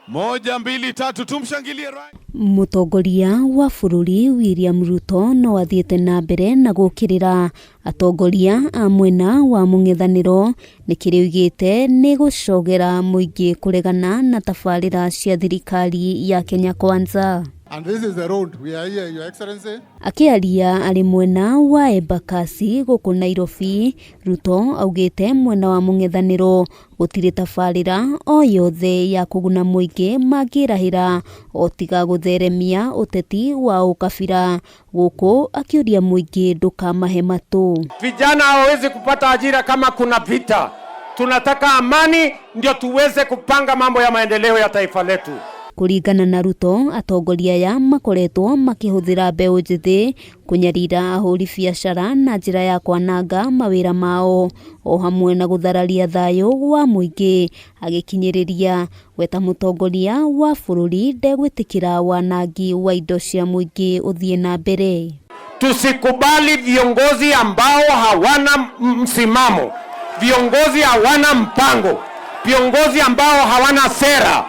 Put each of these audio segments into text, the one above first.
Moja, mbili, tatu, tumshangilie rais. Mũtongoria wa bũrũri William Ruto no athiĩte na mbere na gũkĩrĩra atongoria a mwena wa mũng'ethanĩro nĩ kĩrĩa oigĩte nĩ gũcogera mũingĩ kũregana na tabarĩra cia thirikari ya Kenya Kwanza. And this is the road. We are here, Your Excellency. Akĩaria arĩ mwena wa Embakasi gũkũ Nairobi, Ruto augĩte mwena wa mũng'ethanĩro gũtirĩ tabarĩra o yothe ya kũguna mũingĩ mangĩrahĩra o tiga gũtheremia ũteti wa ũkabira gũkũ akĩũria mũingĩ ndũkamahe matũ. Vijana hawawezi kupata ajira kama kuna vita. Tunataka amani ndio tuweze kupanga mambo ya maendeleo ya taifa letu. Kũringana na Ruto, atongoria aya makoretwo makĩhũthĩra mbeũ njĩthĩ kũnyarira ahũri biacara na njĩra ya kwananga mawĩra mao o hamwe na gũthararia thayũ wa mũingĩ, agĩkinyĩrĩria we ta mũtongoria wa bũrũri ndegwĩtĩkĩra wanangi wa indo cia mũingĩ ũthiĩ na mbere. Tusikubali viongozi ambao hawana msimamo, viongozi hawana mpango, viongozi ambao hawana sera,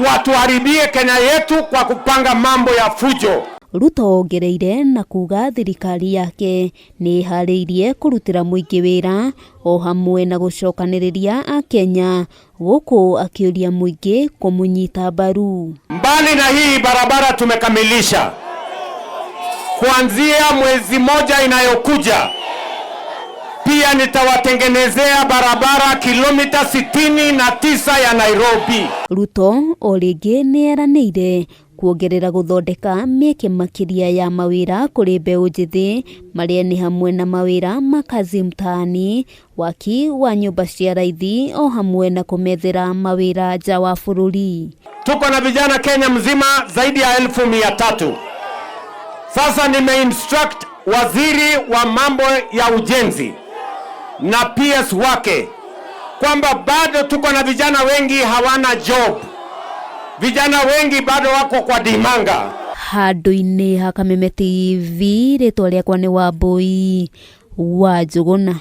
watuharibie Kenya yetu kwa kupanga mambo ya fujo. Ruto ongereire na kuga thirikari yake nĩ ĩharĩirie kũrutĩra mũingĩ wĩra o hamwe na gũcokanĩrĩria akenya gũkũ akĩũria mũingĩ kũmũnyita mbaru. Mbali na hii barabara tumekamilisha, kuanzia mwezi moja inayokuja pia nitawatengenezea barabara kilomita 69 ya Nairobi. Ruto o rĩngĩ nĩ eranĩire kuongerera gũthondeka mĩeke makĩria ya mawĩra kũrĩ mbeũ njĩthĩ marĩa nĩ hamwe na mawĩra ma kazi mtaani, waki wa nyũmba cia raithi o hamwe na kũmethera mawĩra nja wa bũrũri. Tuko na vijana Kenya mzima zaidi ya 300,000. Sasa nimeinstruct waziri wa mambo ya ujenzi na PS wake kwamba bado tuko na vijana wengi hawana job. Vijana wengi bado wako kwa dimanga. Handũ-inĩ ha Kameme TV rĩtwa rĩakwa nĩ Wambui wa Njũgũna.